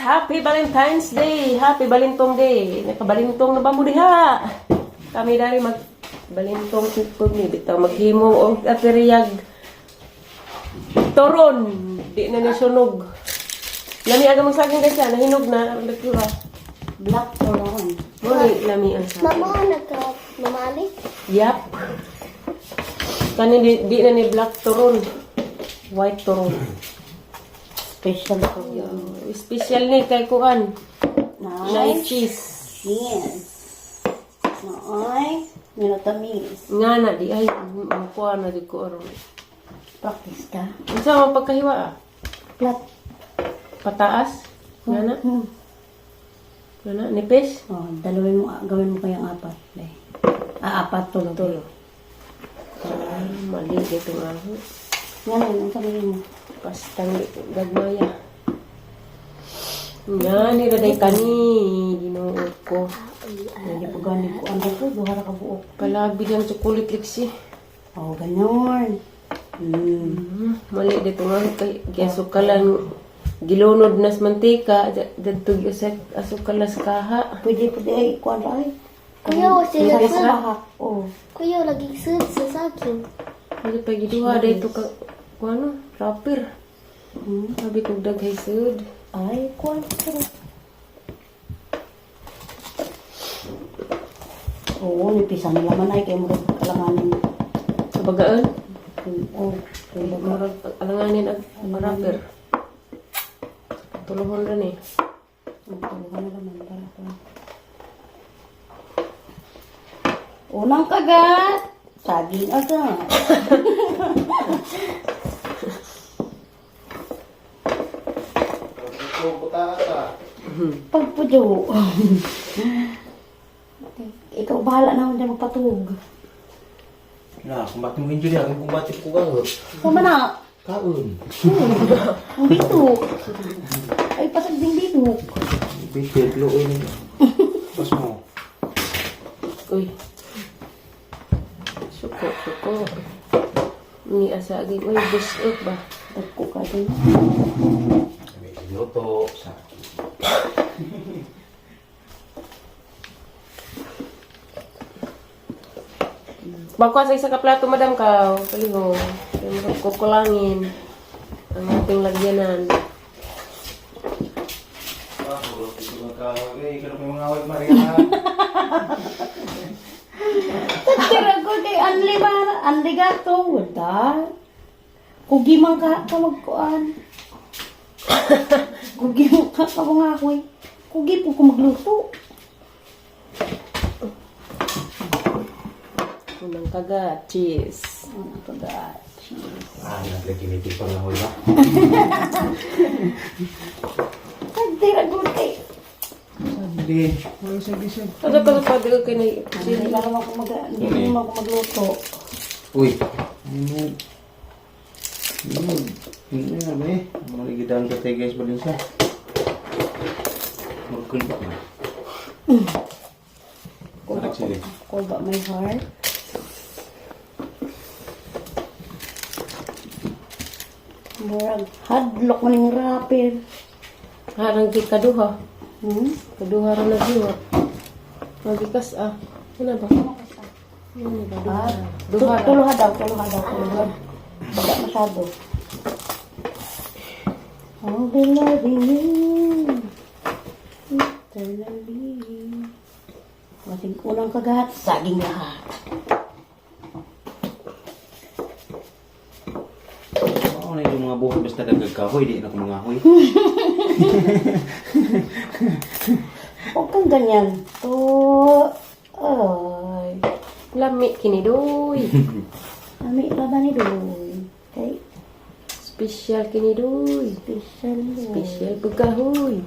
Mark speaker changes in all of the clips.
Speaker 1: Happy Valentine's Day! Happy Balintong Day! Nakabalintong na ba mo diha? Kami dari mag balintong pug ni bitaw maghimo og ateriyag toron di na ni sunog. Lami aga magsaging, guys, ah, nahinog na ang nagtura.
Speaker 2: Black turon.
Speaker 1: Mo ni lami ang saging.
Speaker 3: Mama, nagka mamali?
Speaker 1: Yap. Kani di na ni black turon. White turon.
Speaker 2: Special turon.
Speaker 1: Yeah. Special ni kay kuan. Nice
Speaker 2: Nice.
Speaker 1: cheese.
Speaker 2: Yes. Naay. Minatamis.
Speaker 1: Nga na di ay makuha na di ko aron.
Speaker 2: Practice ka.
Speaker 1: Unsa man pagkahiwa ah?
Speaker 2: Flat.
Speaker 1: Pataas? Nga na? Nga na nipis?
Speaker 2: Oh, dalawin mo, gawin mo kayang apat. Be. Ah, apat, tulo.
Speaker 1: Tulo. Ah, mali dito nga ako.
Speaker 2: Nga na, ang sabihin mo.
Speaker 1: Pastang gagmaya. Nga ni raday kani Ginoo ko.
Speaker 2: Hindi po gani ko. Ang ko, duha ra ka buok.
Speaker 1: Palabi lang chocolate liksi.
Speaker 2: Oh, ganyan.
Speaker 1: Mali dito nga kay giasukalan gilunod nas mantika dadto giusak asukal nas kaha.
Speaker 2: Pwede, pwede, ay, kuan ra ay.
Speaker 3: Kuya, sila
Speaker 2: Sa
Speaker 3: sud.
Speaker 2: kahak. Oh.
Speaker 3: Kuya, lagi sud sa saging.
Speaker 1: Ano pa giduha dito ka kuano wrapper. Sabi ko daghay sud.
Speaker 2: Ay, kuan. Pero. Oo, nipisa na laman ay kay murag kalanganin.
Speaker 1: Sa bagaan.
Speaker 2: Oo, kay baga.
Speaker 1: Murag alanganin ang wrapper. Tuluhon ra ni.
Speaker 2: Ang tulungan na laman para ko. Unang kagat, saging agad. Pagpudyo. Ikaw bahala na ako dyan magpatug.
Speaker 4: Na, kumbati mo injury, ang kumbati ko ka.
Speaker 2: Sama na.
Speaker 4: Kaon.
Speaker 2: Ang bitok. Ay, pasag din bitok.
Speaker 4: Bitit, luoy ni. Pas mo.
Speaker 1: Uy. Suko, suko. Ni asaging uy busok ba.
Speaker 2: Tagko ka din.
Speaker 4: May luto sa
Speaker 1: Bakwa sa isa ka plato, madam ka. Palihog. Kaya murag kukulangin ang ating lagyanan.
Speaker 4: Ah, puro ito mga kahoy. Ikaw na mga away, Maria.
Speaker 2: Tagtira ko kay Anli ba? Anli gato. Wala. Kugi man ka ka magkuan. Kugi man ka ka mga ako'y. Kugi po ko magluto.
Speaker 1: Unang kagat, cheese.
Speaker 2: Ano to da? Cheese.
Speaker 4: Ah, naglaginitig pa nga hoy ba?
Speaker 2: Tagtira ko kay.
Speaker 4: Hindi. Wala sa gising.
Speaker 1: Ano ka pa di ko kay
Speaker 2: Hindi lang ako mag hindi naman ako magluto.
Speaker 4: Uy. Ano? Ano? Ano na ba eh? Mga ka tayo guys, Balinsa. Magkulba na.
Speaker 2: Kuba,
Speaker 4: Sige.
Speaker 2: kuba my heart. Murag hadlok man yung rapper.
Speaker 1: Harang di kaduha. Kaduha ra na diwa. Magikas ah. Ano ba? Ano ba?
Speaker 2: Ah,
Speaker 1: Duha ra.
Speaker 2: Tuluha daw, tuluha daw, tuluha. Baga masyado. I'll be loving you eternally. Masing unang kagat, saging lahat.
Speaker 4: Oo na yung mga buhay basta nagkakahoy, di na ko mga hoy.
Speaker 2: Huwag kang ganyan. To, ay.
Speaker 1: Lami kini doy.
Speaker 2: Ami pa ba ni Doy? Kay,
Speaker 1: Special kini doy.
Speaker 2: special.
Speaker 1: Special pagkahoy.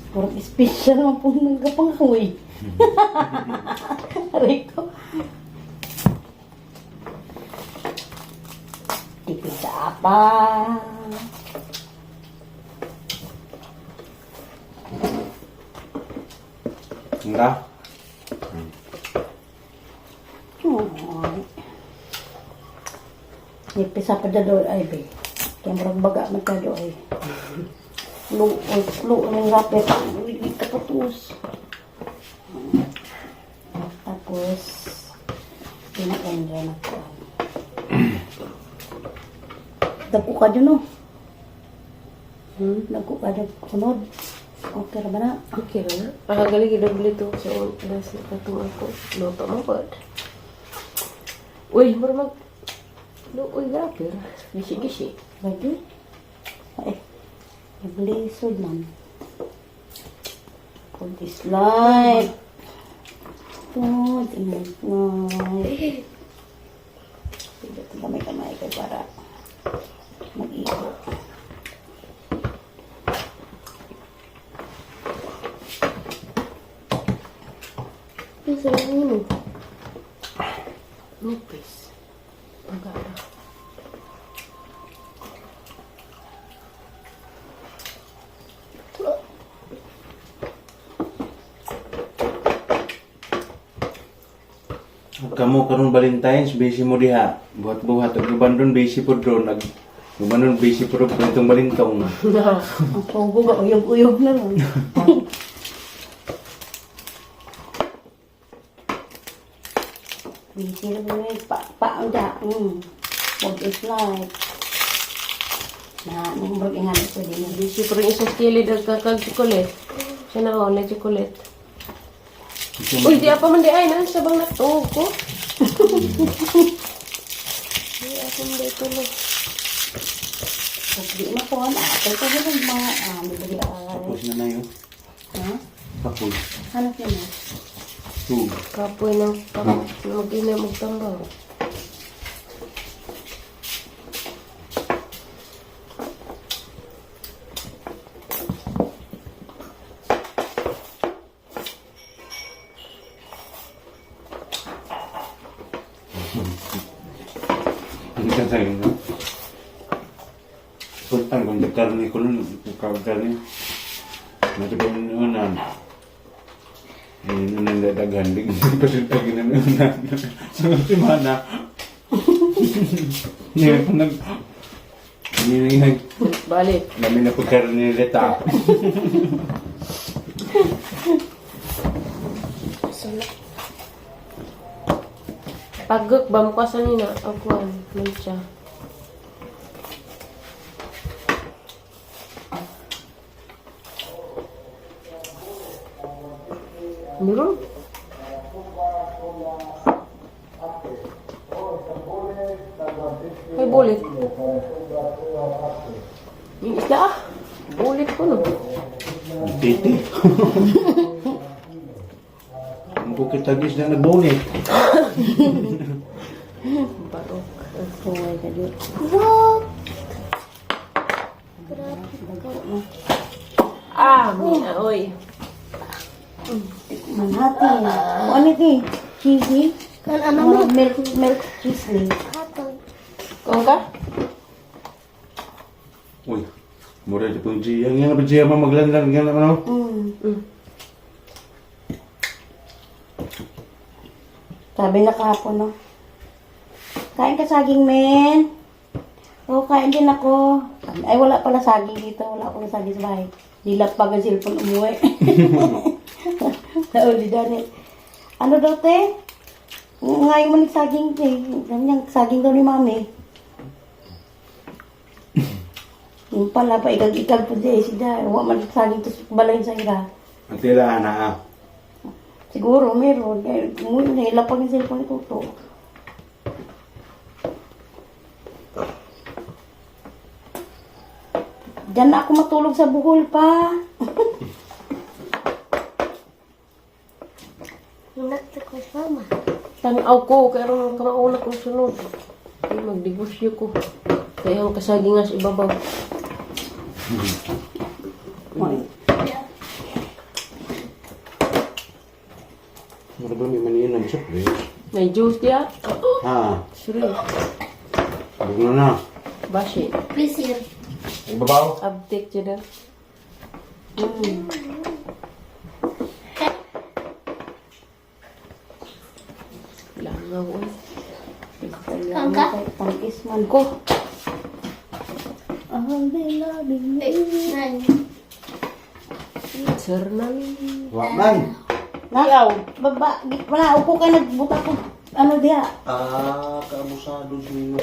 Speaker 2: Purong special man pong nagkapangahoy. Aray ko. Tipid sa apa.
Speaker 4: Nga?
Speaker 2: Ay. Nipis sa pa doon ay be. Kaya murag baga man ka doon ay. Flu, ng wrapper. Uy, uy, kaputos. Tapos, pina-enjoy na ko. Dagko ka dyan, no? Dagko ka dyan, kunod. Okay ra ba na?
Speaker 1: Okay ra na. Ah, gali gidoble to sa das katong ako. Luto mo pod. Uy, mura mag Luoy grabe. Gisi-gisi.
Speaker 2: Lagi? Ay, naglisod man. For this life. Food in my life. Pindot ang kamay-kamay kay para mag-iho.
Speaker 1: Bisa lang mo. Nipis. Pagara.
Speaker 4: Kamu karon Valentine's busy mo diha. Buhat-buhat ug uban doon busy pud doon nag uban doon busy pud og itong balintong.
Speaker 2: Ang pogo ba? Uyog-uyog na lang. Busy na ba pa, pa, ang da. Huwag is life. Na, nung brog ingat ko din.
Speaker 1: Busy pero yung isang kilid ang kakag chocolate. Siya na oh, na chocolate. Uy, di apa man di ay na sa bang natuog ko. Di apa man di tulog.
Speaker 2: Pag di makuha na, ako ko ganun mga bibili ay.
Speaker 4: Tapos na na yun.
Speaker 2: Ha?
Speaker 4: Tapos.
Speaker 2: Hanap niya na.
Speaker 4: Two.
Speaker 1: Kapoy ng mag-ina magtambaw.
Speaker 4: Ang sasabi no? Sultan kung karne ko nun, karne. Natutunan. Ayun ang dadaghan. Di ko pa ginanunan. Sa semana. Hindi pa nag... Hindi na
Speaker 1: Balik.
Speaker 4: Dami na pagkarne nila.
Speaker 1: Pagok ba mo sa nina? Agwan, man siya. Meron? Ay, bulit. Yung isda ah. Bulit ko no.
Speaker 4: Titi. Ang bukit tagis na nagbunit.
Speaker 1: Barok.
Speaker 2: Tuway ka dyan.
Speaker 3: What?
Speaker 2: Dagko na.
Speaker 1: Ah, mina, oy.
Speaker 2: Tikman natin. O, ano ito eh? Cheesy?
Speaker 3: Kan ano mo?
Speaker 2: Milk, milk cheese ni.
Speaker 3: Hatag.
Speaker 1: Kung ka?
Speaker 4: Uy, mura di pong Gia. Nga na ba Gia ma maglanlan nga naman oh.
Speaker 2: Sabi na kahapon, no? Kain ka saging, men. Oo, kain din ako. Sabi, ay, wala pala saging dito. Wala akong saging sa bahay. Nilapag ang cellphone umuwi. Nauli dyan eh. Ano daw, te? Ngayon mo nagsaging, te. Ganyan, saging daw ni mami. Yung pala, pa ikag-ikag po di eh. Siya, wala man saging to balay sa ira.
Speaker 4: Ang tila na ah.
Speaker 2: Siguro, meron. Eh, umuwi na, ilapag yung cellphone ko to. Diyan na ako matulog sa buhol pa.
Speaker 3: Nakta ko mama.
Speaker 1: Tanaw ko, kaya ron kamauna kong sunod. Ay, magdegosyo ko. Kaya ang kasagi nga sa ibabaw.
Speaker 2: Oy,
Speaker 4: Mura ba may maniin ang siyempre?
Speaker 1: May juice diya.
Speaker 4: Ha,
Speaker 1: Sorry.
Speaker 4: huwag na na.
Speaker 1: Bashi.
Speaker 3: Please here.
Speaker 4: Ang babaw.
Speaker 1: Abtik siya daw. Langaw, oy.
Speaker 3: Kang ka?
Speaker 2: Tangkis man
Speaker 1: Ko.
Speaker 2: I'll be loving
Speaker 3: Eh,
Speaker 2: you.
Speaker 3: nine.
Speaker 1: Eternally.
Speaker 4: Wa man.
Speaker 2: Na, baba, wala, upo ka, nagbuta ko. Ano diha?
Speaker 4: Ah, kaabusado siya.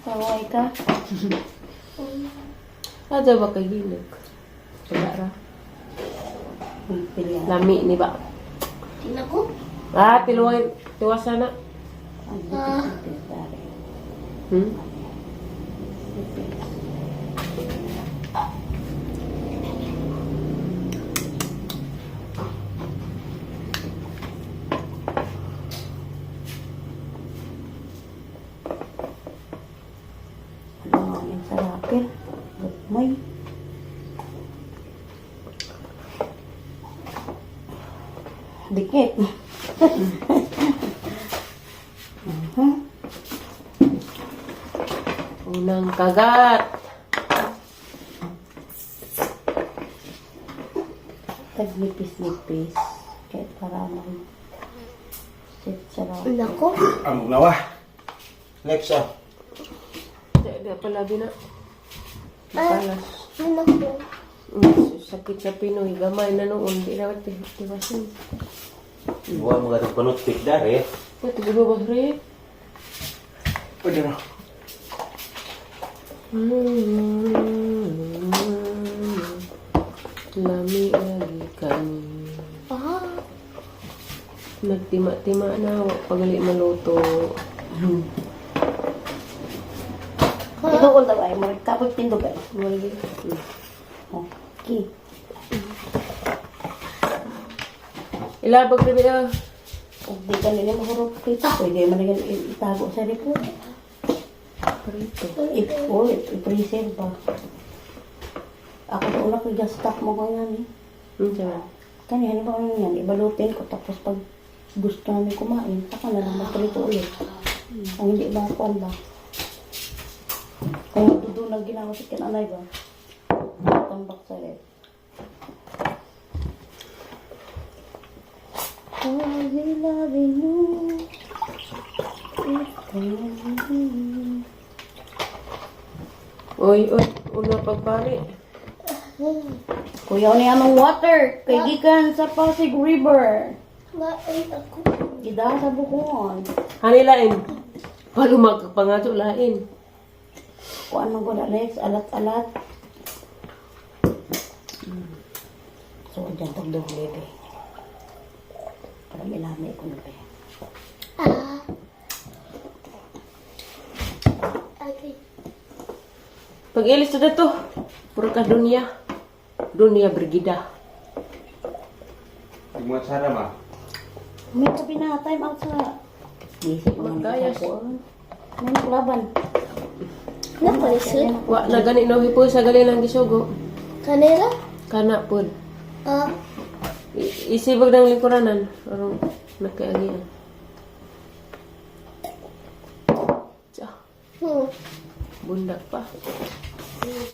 Speaker 2: Saway ka.
Speaker 1: Ada ba kay hinog? Wala ra.
Speaker 2: Uy, pili.
Speaker 1: Lami ni ba?
Speaker 3: Tinako?
Speaker 1: Ah, tiluway, tiwasan na.
Speaker 2: Ang nipis-nipis, pare. Nipis. Ano nga yung sa wrapper? Gagmay. Dikit.
Speaker 1: Unang kagat.
Speaker 2: Tagnipis-nipis. Kahit para mag sit sa wrapper.
Speaker 3: Nako.
Speaker 4: Amog na wa. Next ah.
Speaker 1: Di pala na. Mapalas.
Speaker 3: Nako.
Speaker 1: Sakit sa Pinoy. Gamay na noon. Di dapat tiwasan.
Speaker 4: Wa mga panot pick dare.
Speaker 1: Ito, gulo ba, pre?
Speaker 4: Pwede na.
Speaker 1: Lami lagi kami.
Speaker 3: Ah.
Speaker 1: Nagtima-tima na, wa pagali maluto.
Speaker 2: Ito ko daw ay, marag kapoy tindog ay.
Speaker 1: Wala.
Speaker 2: Okay.
Speaker 1: Ilabag na ba?
Speaker 2: Kung di ka nila mahurot dito, pwede man na itago sa rito.
Speaker 1: Prito.
Speaker 2: Oh, i-freezer ba? Ako sa una ko stock mo ko yan eh.
Speaker 1: Diyan.
Speaker 2: Kani, ano ba ano yan? Ibalutin ko tapos pag gusto namin kumain, saka na lang magprito ulit. Kung hindi ba kuan ba? Kung madudunag ginawa sa kinanay ba? Tambak sa rep. I'll be loving you.
Speaker 1: Uy, uy, una pagpari.
Speaker 2: Kuya, ni anong water? Kay gikan sa Pasig River.
Speaker 3: Main ako.
Speaker 2: Gida sa bukon.
Speaker 1: Hanilain. Palumag pangato lain.
Speaker 2: Kuan man gud Alex, alat-alat. So, dyan tong doble, be. Para milami ko na, be.
Speaker 3: Ah. Okay.
Speaker 1: Pag ilis na to. Puro ka dunya. Dunya Brigida.
Speaker 4: Di mo sara ma.
Speaker 2: May kabi na, time out sa... Isip mo na
Speaker 1: Magkayas.
Speaker 2: sa May laban.
Speaker 3: Napaisip.
Speaker 1: Wa na gani no hipo sa gali lang gisugo.
Speaker 3: Kanila?
Speaker 1: Kana pod.
Speaker 3: Ah.
Speaker 1: Isibag ng lingkuranan. Arong nakaagian. Tsa, bundak pa.